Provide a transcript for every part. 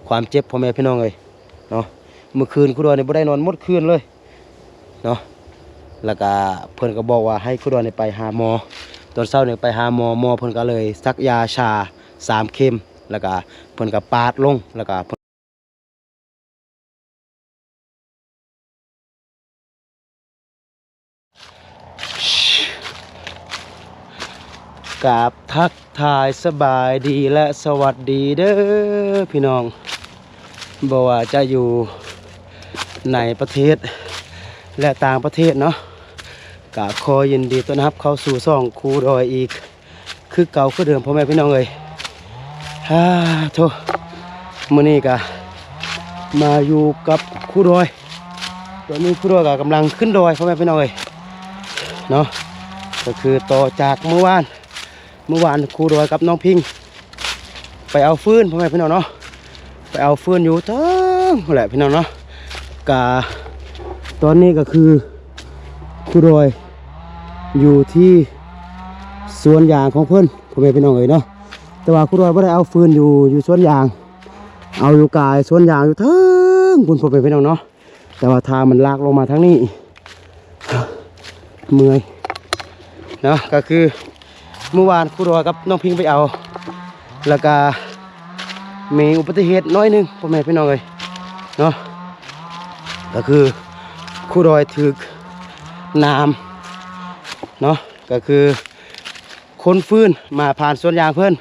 ຄວາມເຈັບ ພໍ່ແມ່ພີ່ນ້ອງເອີຍເນາະ. ມື້ຄືນຄູດອຍນີ້ບໍ່ໄດ້ນອນໝົດຄືນເລີຍເນາະ. ແລ້ວກະເພິ່ນກໍບອກວ່າໃຫ້ຄູດອຍນີ້ໄປຫາໝໍ ຕອນເຊົ້ານີ້ໄປຫາໝໍ ໝໍເພິ່ນກໍເລີຍສັກຢາຊາສາມເຂັມ ແລ້ວກະເພິ່ນກໍປາດລົງ ແລ້ວກະ ກາບທັກທາຍສະບາຍດີ ແລະ ສະຫວັດດີເດີພີ່ນ້ອງ ບໍ່ວ່າຈະຢູ່ໃນປະເທດ ແລະ ຕ່າງປະເທດເນາະ. ກະຂໍຍິນດີຕ້ອນຮັບເຂົ້າສູ່ຊ່ອງຄູດອຍອີກ ຄືເກົ່າຄືເດີມ ພໍ່ແມ່ພີ່ນ້ອງເອີຍ. ອາ ໂທ້ ມື້ນີ້ກະມາຢູ່ກັບຄູດອຍ. ຕອນນີ້ຄູດອຍກະກຳລັງຂຶ້ນດອຍ ພໍ່ແມ່ພີ່ນ້ອງເອີຍເນາະ. ກໍຄືຕໍ່ຈາກມື້ວານ ມື້ວານຄູດອຍກັບນ້ອງພິງໄປເອົາຟືນ ພໍ່ແມ່ພີ່ນ້ອງເນາະ. ໄປເອົາຟືນຢູ່ເທິງພຸ້ນແຫຼະພີ່ນ້ອງເນາະ. ກະຕອນນີ້ກໍຄືຄູດອຍຢູ່ທີ່ສວນຢາງຂອງເພິ່ນ ພໍ່ແມ່ພີ່ນ້ອງເອີຍເນາະ. ແຕ່ວ່າຄູດອຍບໍ່ໄດ້ເອົາຟືນຢູ່ ຢູ່ສວນຢາງ ເອົາຢູ່ກາຍສວນຢາງຢູ່ເທິງພຸ້ນ ພໍ່ແມ່ພີ່ນ້ອງເນາະ. ແຕ່ວ່າຖ້າມັນລາກລົງມາທາງນີ້ ເມື່ອຍເນາະ. ກໍຄືມື້ວານຄູດອຍກັບນ້ອງພິງໄປເອົາ ແລ້ວກະມີອຸບັດຕິເຫດໜ້ອຍໜຶ່ງ ພໍ່ແມ່ພີ່ນ້ອງເອີຍເນາະ. ກໍຄືຄູດອຍຖືກໜາມເນາະ ກໍຄືຄົນຟືນມາຜ່ານສວນຢາງເພິ່ນ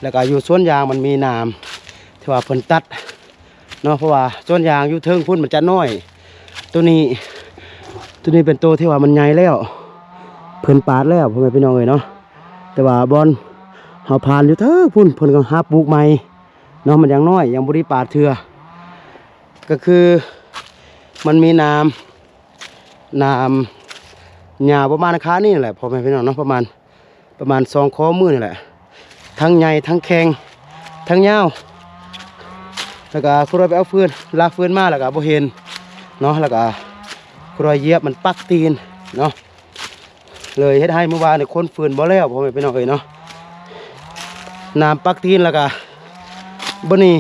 ແລ້ວກະຢູ່ສວນຢາງມັນມີໜາມທີ່ວ່າເພິ່ນຕັດ ເນາະ ເພາະວ່າສວນຢາງຢູ່ເທິງພຸ້ນມັນຈະນ້ອຍ. ໂຕນີ້ ໂຕນີ້ເປັນໂຕທີ່ວ່າມັນໃຫຍ່ແລ້ວ ເພິ່ນປາດແລ້ວ ພໍ່ແມ່ພີ່ນ້ອງເອີຍເນາະ. ແຕ່ວ່າບ່ອນເຮົາຜ່ານຢູ່ເທິງພຸ້ນ ເພິ່ນກໍຫາປູກໃໝ່ເນາະ ມັນຍັງນ້ອຍ ຍັງບໍ່ໄດ້ປາດເທື່ອ. ກໍຄືມັນມີໜາມ ໜາມຍາວປະມານຂານີ້ແຫຼະ ພໍ່ແມ່ພີ່ນ້ອງເນາະ ປະມານ ປະມານສອງຂໍ້ມືນີ້ແຫຼະ ທັງໃຫຍ່ ທັງແຂງ ທັງຍາວ. ແລ້ວກະຄູດອຍໄປເອົາຟືນ ລາກຟືນມາ ແລ້ວກະບໍ່ເຫັນເນາະ ແລ້ວກະຄູດອຍຢຽບມັນປັກຕີນເນາະ ເລີຍເຮັດໃຫ້ມື້ວານນີ້ຂົນຟືນບໍ່ແລ້ວ ພໍ່ແມ່ພີ່ນ້ອງເອີຍເນາະ. ໜາມປັກຕີນ ແລ້ວກະບັດນີ້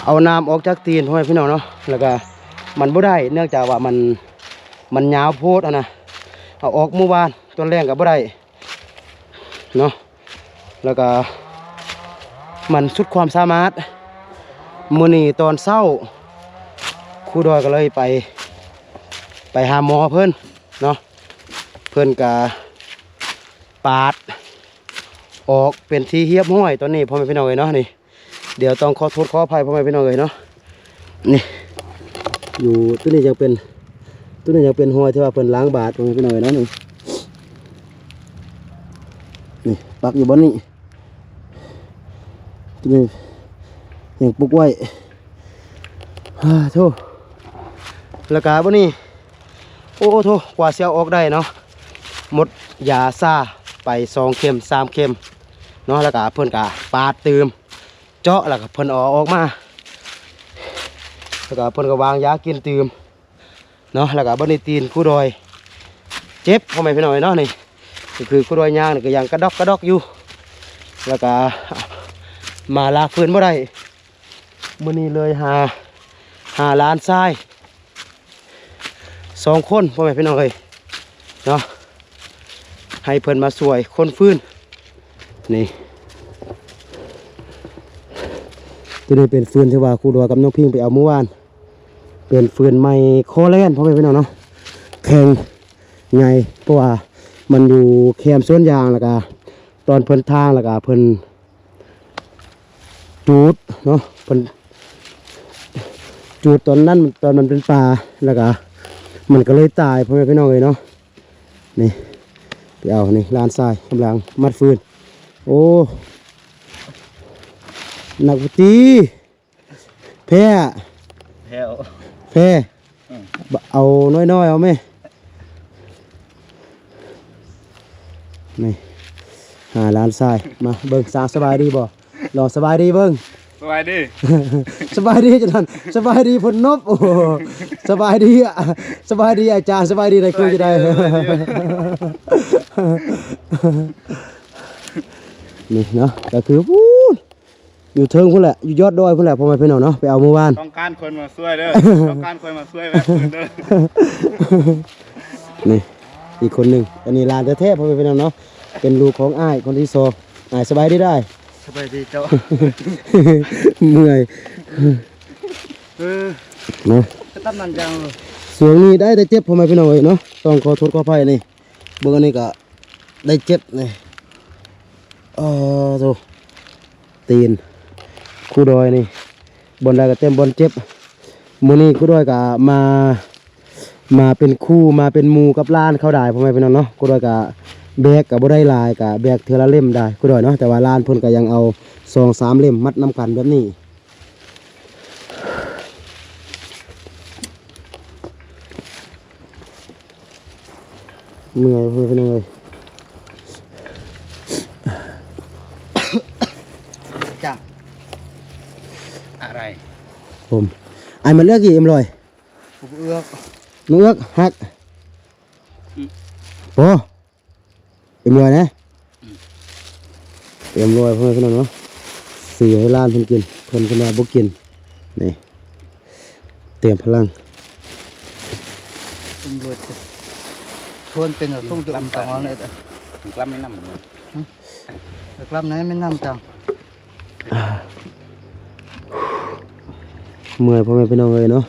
ເອົາໜາມອອກຈາກຕີນ ພໍ່ແມ່ພີ່ນ້ອງເນາະ ແລ້ວກະມັນບໍ່ໄດ້ ເນື່ອງຈາກວ່າມັນ ມັນຍາວໂພດຫັ້ນນະ ເອົາອອກມື້ວານຕອນແລງກະບໍ່ໄດ້ ເນາະ ແລ້ວກະມັນສຸດຄວາມສາມາດ. ມື້ນີ້ຕອນເຊົ້າ ຄູດອຍກໍເລີຍໄປ ໄປຫາໝໍເພິ່ນເນາະ ເພິ່ນກະປາດອອກເປັນທີ່ຮຽບຮ້ອຍຕອນນີ້ ພໍ່ແມ່ພີ່ນ້ອງເອີຍເນາະ. ນີ້ ດຽວຕ້ອງຂໍໂທດຂໍອະໄພພໍ່ແມ່ພີ່ນ້ອງເອີຍເນາະ. ນີ້ ຢູ່ ໂຕນີ້ຍັງເປັນ ໂຕນີ້ຍັງເປັນຮອຍທີ່ວ່າເພິ່ນລ້າງບາດ ພໍ່ແມ່ພີ່ນ້ອງເອີຍເນາະ. ນີ້ ນີ້ປັກຢູ່ບ່ອນນີ້ ໂຕນີ້ຍັງປຸກໄວ້. ອາ ໂທ້ ແລ້ວກະບ່ອນນີ້ ໂອ້ໂທ້ ກວ່າຊິເອົາອອກໄດ້ເນາະ ໝົດຢາຊາໄປສອງເຂັມ ສາມເຂັມເນາະ ແລ້ວກະເພິ່ນກະປາດຕື່ມ ເຈາະ ແລ້ວກໍເພິ່ນເອົາອອກມາ ແລ້ວກໍເພິ່ນກໍວາງຢາກິນຕື່ມເນາະ. ແລ້ວກໍບັດນີ້ຕີນຄູດອຍເຈັບ ພໍ່ແມ່ພີ່ນ້ອງເນາະ. ນີ້ກໍຄືຄູດອຍຍ່າງນີ້ກໍຍັງກະດອກກະດອກຢູ່ ແລ້ວກໍມາລາກຟືນບໍ່ໄດ້. ມື້ນີ້ເລີຍຫາ ຫາຫຼານຊາຍ ສອງຄົນ ພໍ່ແມ່ພີ່ນ້ອງເອີຍເນາະ ໃຫ້ເພິ່ນມາຊ່ວຍຂົນຟືນ. ນີ້ ໂຕນີ້ເປັນຟືນທີ່ວ່າຄູດອຍກັບນ້ອງພິງໄປເອົາມື້ວານ ເປັນຟືນໄມ້ຄໍແລນ ພໍ່ແມ່ພີ່ນ້ອງເນາະ. ແຂງໃຫຍ່ ເພາະວ່າມັນຢູ່ແຄມສວນຢາງ ແລ້ວກະຕອນເພິ່ນຖາງ ແລ້ວກະເພິ່ນ ຈູດເນາະ ເພິ່ນຈູດຕອນນັ້ນ ຕອນມັນເປັນປ່າ ແລ້ວກະມັນກໍເລີຍຕາຍ ພໍ່ແມ່ພີ່ນ້ອງເອີຍເນາະ. ນີ້ ໄປເອົາ ນີ້ຫຼານຊາຍກຳລັງມັດຟືນ. ໂອ້ ໜັກພຸດຕິ ແພ້ ແພ້ ແພ້ ອືມ ເອົານ້ອຍໆ ເອົາແມ່. ນີ້ ຫາຫຼານຊາຍ ມາເບິ່ງສາວສະບາຍດີບໍ່? ລອງສະບາຍດີເບິ່ງ ສະບາຍດີ ສະບາຍດີຈັ່ງນັ້ນ ສະບາຍດີພົນນົບ. ໂອ້ ສະບາຍດີ ສະບາຍດີອາຈານ ສະບາຍດີນາຍຄູ ສະບາຍດີ ຈະໄດ້ ສະບາຍດີ. ນີ້ເນາະ ກໍຄື ໂອ້ ຢູ່ເທິງພຸ້ນແຫຼະ ຢູ່ຍອດດອຍພຸ້ນແຫຼະ ພໍ່ແມ່ພີ່ນ້ອງເນາະ ໄປເອົາມື້ວານ. ຕ້ອງການຄົນມາຊ່ວຍເດີ ຕ້ອງການຄົນມາຊ່ວຍແວະເດີ. ນີ້ ອີກຄົນໜຶ່ງ ອັນນີ້ຫຼານແທ້ໆ ພໍ່ແມ່ພີ່ນ້ອງເນາະ ເປັນລູກຂອງອ້າຍຄົນທີສອງ. ອ້າຍ ສະບາຍດີເດີ. ສະບາຍດີເຈົ້າ. ເມື່ອຍ ເອີ ເນາະ ກະຕຳນັ້ນຈັ່ງ ຊ່ວງນີ້ໄດ້ແຕ່ເຈັບ ພໍ່ແມ່ພີ່ນ້ອງເອີຍເນາະ ຕ້ອງຂໍໂທດຂໍອະໄພນີ້. ເບິ່ງອັນນີ້ກະໄດ້ເຈັບນີ້ ເອີ ໂທ້ ຕີນ ຄູດອຍນີ້ ບ່ອນໃດກະເຕັມບ່ອນເຈັບ. ມື້ນີ້ຄູດອຍກະມາ ມາເປັນຄູ່ ມາເປັນໝູ່ກັບຫຼານເຂົາໄດ້ ພໍ່ແມ່ພີ່ນ້ອງເນາະ. ຄູດອຍກະແບກກະບໍ່ໄດ້ຫຼາຍ ກະແບກເທື່ອລະເຫຼັ້ມໄດ້ຄູດອຍເນາະ ແຕ່ວ່າຫຼານເພິ່ນກະຍັງເອົາສອງສາມເຫຼັ້ມມັດນຳກັນແບບນີ້. ເມື່ອຍ ພໍ່ແມ່ພີ່ນ້ອງເອີຍ. ຈ້າ ອະໄລ ຜົມ ອ້າຍ ມັນເລືອກອີ່ເອັມຮ້ອຍ ບໍ່ເລືອກ ມັນເລືອກຫັກ ອືມ ບໍ່ ເອັມຮ້ອຍນະ ອືມ ເອັມຮ້ອຍ ພໍ່ແມ່ພີ່ນ້ອງເນາະ ຊື້ໃຫ້ຫຼານເພິ່ນກິນ ເພິ່ນ ເພິ່ນວ່າບໍ່ກິນ ນີ້ ເຕີມພະລັງ ເອັມຮ້ອຍ ຊວນເປັນ ສົ່ງຈະອຳຕາງອອນເລີຍ ກລັບແມ່ນ້ຳ ຮຶ ກລັບໃນແມ່ນ້ຳຈັງ. ເມື່ອຍ ພໍ່ແມ່ພີ່ນ້ອງເອີຍເນາະ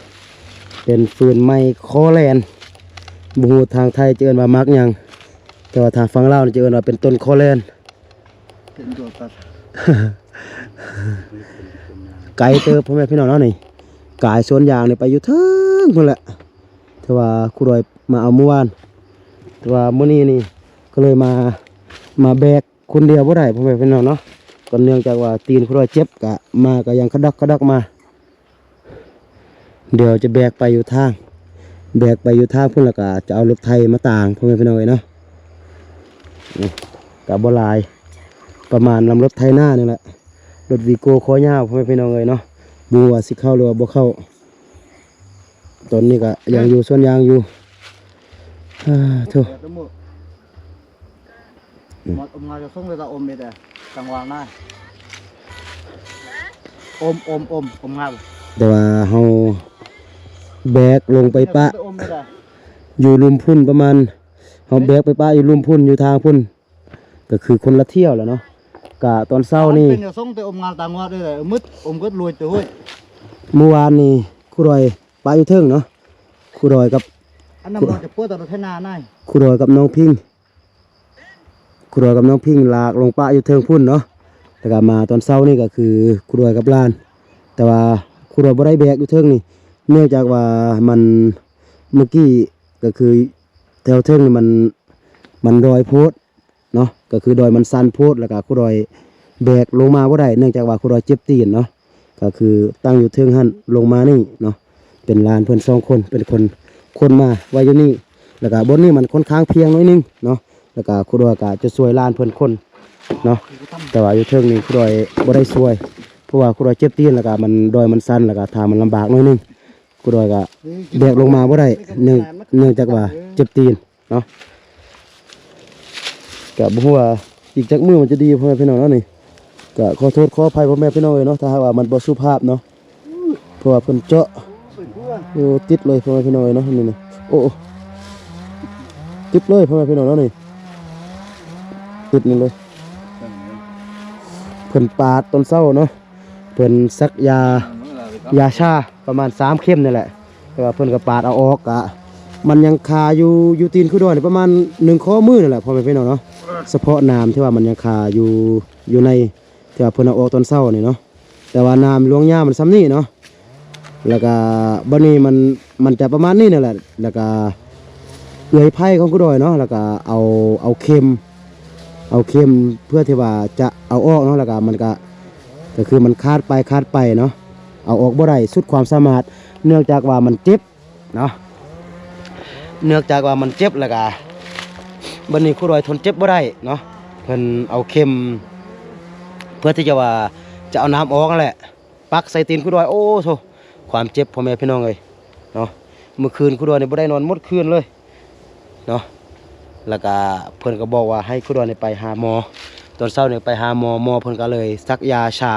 ເປັນຟືນໄໝ້ຄໍແລນ ບໍ່ຮູ້ທາງໄທຈະເອີ້ນວ່າໝາກຫຍັງ ແຕ່ວ່າທາງຝັ່ງລາວນີ້ຈະເອີ້ນວ່າເປັນຕົ້ນຄໍແລນ ເປັນຕົວກັດ ໄກເຕີບ ພໍ່ແມ່ພີ່ນ້ອງເນາະ. ນີ້ກາຍສວນຢາງນີ້ໄປຢູ່ເທິງພຸ້ນແຫຼະ ແຕ່ວ່າຄູດອຍມາເອົາມື້ວານ ແຕ່ວ່າມື້ນີ້ນີ້ກະເລີຍມາ ມາແບກ ຄົນດຽວບໍ່ໄດ້ ພໍ່ແມ່ພີ່ນ້ອງເນາະ ກໍເນື່ອງຈາກວ່າຕີນຄູດອຍເຈັບ ກະມາກະຍັງກະດອກກະດອກມາ ດຽວຈະແບກໄປຢູ່ທາງ ແບກໄປຢູ່ທາງພຸ້ນ ແລ້ວກະຈະເອົາລົດໄຖມາຕາງ ພໍ່ແມ່ພີ່ນ້ອງເອີຍເນາະ. ນີ້ກະບໍ່ຫຼາຍ ປະມານນຳລົດໄຖນານີ້ແຫຼະ ລົດວີໂກ້ຄໍຍາວ ພໍ່ແມ່ພີ່ນ້ອງເອີຍເນາະ ບໍ່ຮູ້ວ່າຊິເຂົ້າຫຼືວ່າບໍ່ເຂົ້າ. ຕອນນີ້ກະຍັງຢູ່ສວນຢາງຢູ່ ອາ ໂທ້. ອືມ ມາອົມງາຈະສົ່ງເລີຍ ຕາອົມເອດ ກາງວານນາ ອົມ ອົມ ອົມ ອົມງາ ແຕ່ວ່າເຮົາແບກລົງໄປປະ ເອົາໄປອົມເອດ ຢູ່ລຸ່ມພຸ້ນ ປະມານ ເຮົາແບກໄປປະຢູ່ລຸ່ມພຸ້ນ ຢູ່ທາງພຸ້ນ ກະຄືຄົນລະທ່ຽວແຫຼະເນາະ. ກະຕອນເຊົ້ານີ້ ເປັນຢ່າສົ່ງແຕ່ອົມງາຕາງວາດເດີ ມືດອົມເກີດລວຍເຕີໂຫຍ. ມື້ວານນີ້ຄູດອຍປະຢູ່ເທິງເນາະ ຄູດອຍກັບ ອັນນັ້ນບໍ່ຈະປົວຕະໄຖນານາຍ ຄູດອຍກັບນ້ອງພິງ ຄູດອຍກັບນ້ອງພິງລາກລົງປະຢູ່ເທິງພຸ້ນເນາະ ແລ້ວກະມາຕອນເຊົ້ານີ້ກະຄືຄູດອຍກັບຫຼານ ແຕ່ວ່າຄູດອຍບໍ່ໄດ້ແບກຢູ່ເທິງນີ້ ເນື່ອງຈາກວ່າມັນ ມື້ກີ້ກະຄືແຖວເທິງນີ້ມັນ ມັນດອຍໂພດ ເນາະ ກະຄືດອຍມັນຊັນໂພດ ແລ້ວກະຄູດອຍແບກລົງມາບໍ່ໄດ້ ເນື່ອງຈາກວ່າຄູດອຍເຈັບຕີນເນາະ ກະຄືຕັ້ງຢູ່ເທິງຫັ້ນ ລົງມານີ້ເນາະ ເປັນຫຼານເພິ່ນສອງຄົນ ເປັນຄົນ ຄົນມາໄວ້ຢູ່ນີ້ ແລ້ວກະບ່ອນນີ້ມັນຂ້ອນຂ້າງພຽງໜ້ອຍໜຶ່ງເນາະ ແລ້ວກະຄູດອຍກະຈະຊ່ວຍຫຼານເພິ່ນຂົນເນາະ ແຕ່ວ່າຢູ່ເທິງນີ້ຄູດອຍບໍ່ໄດ້ຊ່ວຍ ເພາະວ່າຄູດອຍເຈັບຕີນ ແລ້ວກະມັນ ດອຍມັນຊັນ ແລ້ວກະທາງມັນລຳບາກໜ້ອຍໜຶ່ງ ຄູດອຍກະແບກລົງມາບໍ່ໄດ້ ເນື່ອງ ເນື່ອງຈາກວ່າເຈັບຕີນ ເນາະ ກະບໍ່ຮູ້ວ່າອີກຈັກມື້ມັນຈະດີ ພໍ່ແມ່ພີ່ນ້ອງເນາະ ນີ້ ກະຂໍໂທດຂໍອະໄພພໍ່ແມ່ພີ່ນ້ອງເອີຍເນາະ ຖ້າຫາກວ່າມັນບໍ່ສຸພາບເນາະ ເພາະວ່າເພິ່ນເຈາະ ໂອ້ ຕິດເລີຍພໍ່ແມ່ພີ່ນ້ອງເອີຍເນາະ ນີ້ນະ ໂອ້ ຕິດເລີຍພໍ່ແມ່ພີ່ນ້ອງເນາະ ນີ້ ຕິດນີ້ເລີຍ ເພິ່ນປາດຕອນເຊົ້າເນາະ ເພິ່ນສັກຢາ ຢາຊາປະມານສາມເຂັມນີ້ແຫຼະ ແຕ່ວ່າເພິ່ນກະປາດເອົາອອກ ກະມັນຍັງຄາຢູ່ ຢູ່ຕີນຄູດອຍນີ້ປະມານໜຶ່ງຂໍ້ມືນີ້ແຫຼະ ພໍ່ແມ່ພີ່ນ້ອງເນາະ ສະເພາະໜາມທີ່ວ່າມັນຍັງຄາຢູ່ ຢູ່ໃນທີ່ວ່າເພິ່ນເອົາອອກຕອນເຊົ້ານີ້ເນາະ ແຕ່ວ່າໜາມລວງຍາມັນຊ່ຳນີ້ເນາະ ແລ້ວກະບັດນີ້ມັນ ມັນຈະປະມານນີ້ນີ້ແຫຼະ ແລ້ວກະເອື້ອຍໄຜ່ຂອງຄູດອຍເນາະ ແລ້ວກະເອົາ ເອົາເຂັມ ເອົາເຂັມເພື່ອທີ່ວ່າຈະເອົາອອກເນາະ ແລ້ວກະມັນກະ ກະຄືມັນຂາດໄປຂາດໄປເນາະ ເອົາອອກບໍ່ໄດ້ສຸດຄວາມສາມາດ ເນື່ອງຈາກວ່າມັນເຈັບເນາະ ເນື່ອງຈາກວ່າມັນເຈັບ ແລ້ວກະບັດນີ້ຄູດອຍທົນເຈັບບໍ່ໄດ້ເນາະ ເພິ່ນເອົາເຂັມເພື່ອທີ່ຈະວ່າຈະເອົານ້ຳອອກຫັ້ນແຫຼະ ປັກໃສ່ຕີນຄູດອຍ ໂອ້ໂທ້ ຄວາມເຈັບພໍ່ແມ່ພີ່ນ້ອງເອີຍເນາະ ມື້ຄືນຄູດອຍນີ້ບໍ່ໄດ້ນອນໝົດຄືນເລີຍເນາະ ແລ້ວກະເພິ່ນກະບອກວ່າໃຫ້ຄູດອຍນີ້ໄປຫາໝໍ ຕອນເຊົ້ານີ້ໄປຫາໝໍ ໝໍເພິ່ນກະເລີຍສັກຢາຊາ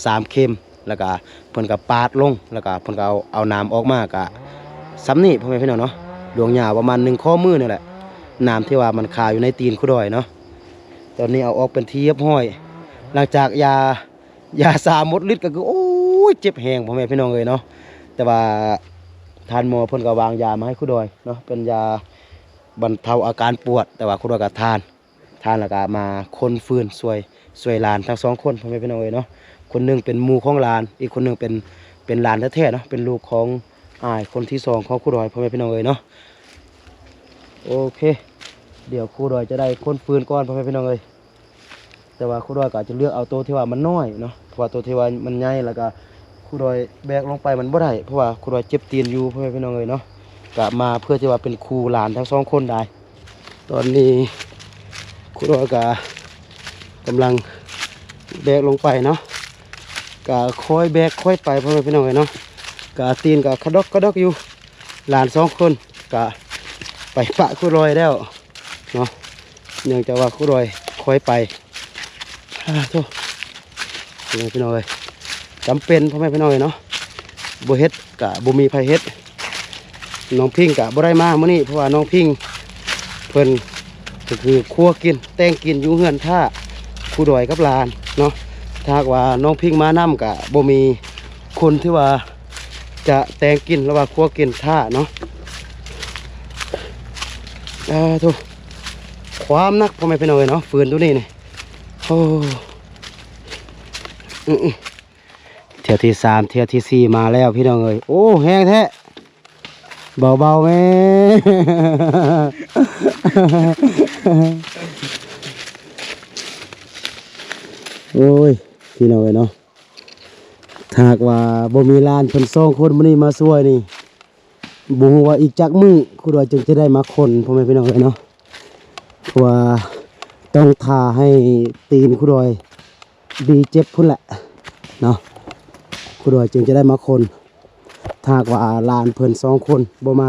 ສາມເຂັມ ແລ້ວກະເພິ່ນກະປາດລົງ ແລ້ວກະເພິ່ນກະເອົາ ເອົາໜາມອອກມາ ກະສ່ຳນີ້ ພໍ່ແມ່ພີ່ນ້ອງເນາະ ຫຼວງຍາວປະມານໜຶ່ງຂໍ້ມືນີ້ແຫຼະ ໜາມທີ່ວ່າມັນຄາຢູ່ໃນຕີນຄູດອຍເນາະ. ຕອນນີ້ເອົາອອກເປັນທີ່ຮຽບຮ້ອຍ ຫຼັງຈາກຢາ ຢາຊາໝົດລິດ ກໍຄື ໂອ້ຍ ເຈັບແຮງ ພໍ່ແມ່ພີ່ນ້ອງເອີຍເນາະ. ແຕ່ວ່າທ່ານໝໍເພິ່ນກໍວາງຢາມາໃຫ້ຄູດອຍເນາະ ເປັນຢາບັນເທົາອາການປວດ ແຕ່ວ່າຄູດອຍກໍທານ ທານແລ້ວກໍມາຄົນຟືນຊ່ວຍ ຊ່ວຍຫຼານທັງສອງຄົນ ພໍ່ແມ່ພີ່ນ້ອງເອີຍເນາະ. ຄົນໜຶ່ງເປັນໝູ່ຂອງຫຼານ ອີກຄົນໜຶ່ງເປັນ ເປັນຫຼານແທ້ໆເນາະ ເປັນລູກຂອງອ້າຍຄົນທີສອງຂອງຄູດອຍ ພໍ່ແມ່ພີ່ນ້ອງເອີຍເນາະ. ໂອເຄ ດຽວຄູດອຍຈະໄດ້ຄົນຟືນກ່ອນ ພໍ່ແມ່ພີ່ນ້ອງເອີຍ. ແຕ່ວ່າຄູດອຍກໍອາດຈະເລືອກເອົາໂຕທີ່ວ່າມັນນ້ອຍເນາະ ເພາະວ່າໂຕທີ່ວ່າມັນໃຫຍ່ແລ້ວກໍຄູດອຍແບກລົງໄປມັນບໍ່ໄດ້ ເພາະວ່າຄູດອຍເຈັບຕີນຢູ່ ພໍ່ແມ່ພີ່ນ້ອງເອີຍເນາະ. ກໍມາເພື່ອທີ່ວ່າເປັນຄູ່ຫຼານທັງສອງຄົນໄດ້. ຕອນນີ້ຄູດອຍກໍກຳລັງແບກລົງໄປເນາະ ກໍຄ່ອຍແບກຄ່ອຍໄປ ພໍ່ແມ່ພີ່ນ້ອງເອີຍເນາະ. ກໍຕີນກໍຂະດອກຂະດອກຢູ່ ຫຼານສອງຄົນກໍໄປປະຄູດອຍແລ້ວເນາະ ເນື່ອງຈາກວ່າຄູດອຍຄ່ອຍໄປ. ອາ ໂທ້ ພໍ່ແມ່ພີ່ນ້ອງເອີຍ ຈຳເປັນ ພໍ່ແມ່ພີ່ນ້ອງເອີຍເນາະ ບໍ່ເຮັດກະບໍ່ມີໃຜເຮັດ. ນ້ອງພິງກະບໍ່ໄດ້ມາມື້ນີ້ ເພາະວ່ານ້ອງພິງເພິ່ນກໍຄືຄົວກິນແຕ່ງກິນຢູ່ເຮືອນຖ້າຄູດອຍກັບຫຼານເນາະ. ຖ້າຫາກວ່ານ້ອງພິງມານຳກະບໍ່ມີຄົນທີ່ວ່າຈະແຕ່ງກິນ ຫຼືວ່າຄົວກິນຖ້າເນາະ. ອາ ໂທ້ ຄວາມໜັກ ພໍ່ແມ່ພີ່ນ້ອງເອີຍເນາະ ຟືນໂຕນີ້ນີ້. ໂອ້ ອື ເທື່ອທີສາມ ເທື່ອທີສີ່ມາແລ້ວ ພີ່ນ້ອງເອີຍ. ໂອ້ ແຮງແທ້ ເບົາໆແມ່. ໂອ້ຍ ພີ່ນ້ອງເອີຍເນາະ ຖ້າຫາກວ່າບໍ່ມີຫຼານເພິ່ນສອງຄົນມື້ນີ້ມາຊ່ວຍນີ້ ບໍ່ຮູ້ວ່າອີກຈັກມື້ຄູດອຍຈຶ່ງຈະໄດ້ມາຂົນ ພໍ່ແມ່ພີ່ນ້ອງເອີຍເນາະ. ເພາະວ່າຕ້ອງຖ້າໃຫ້ຕີນຄູດອຍດີເຈັບພຸ້ນແຫຼະເນາະ ຄູດອຍຈຶ່ງຈະໄດ້ມາຂົນ ຖ້າຫາກວ່າຫຼານເພິ່ນສອງຄົນບໍ່ມາ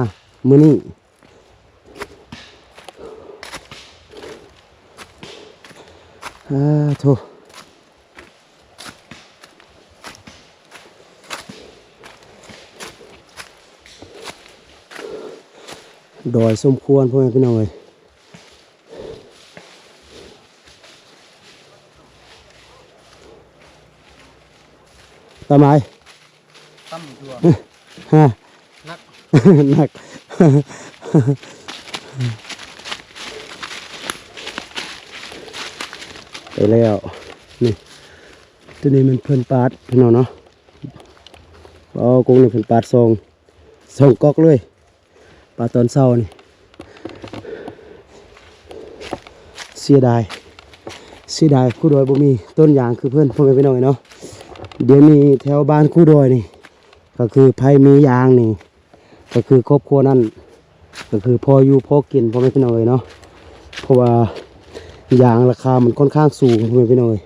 ມື້ນີ້. ອາ ໂທ້ ດອຍສົມຄວນ ພໍ່ແມ່ພີ່ນ້ອງເອີຍ. ຕາມໃດ? ຕ່ຳຢູ່ຕົວະ ຮະ ໜັກ ໜັກ ໄປແລ້ວ. ນີ້ ຕົວນີ້ແມ່ນເພິ່ນປາດພີ່ນ້ອງເນາະ. ອໍ ກົງນີ້ເພິ່ນປາດສອງ ສອງກອກເລີຍ. ປາຕອນເຊົ້ານີ້ ເສຍດາຍ ເສຍດາຍຄູດອຍບໍ່ມີຕົ້ນຢາງຄືເພິ່ນ ພໍ່ແມ່ພີ່ນ້ອງເອີຍເນາະ. ດຽວນີ້ແຖວບ້ານຄູດອຍນີ້ ກໍຄືໃຜມີຢາງນີ້ ກໍຄືຄອບຄົວນັ້ນ ກໍຄືພໍຢູ່ພໍກິນ ພໍ່ແມ່ພີ່ນ້ອງເອີຍເນາະ. ເພາະວ່າຢາງລາຄາມັນຂ້ອນຂ້າງສູງ ພໍ່ແມ່ພີ່ນ້ອງເອີຍ.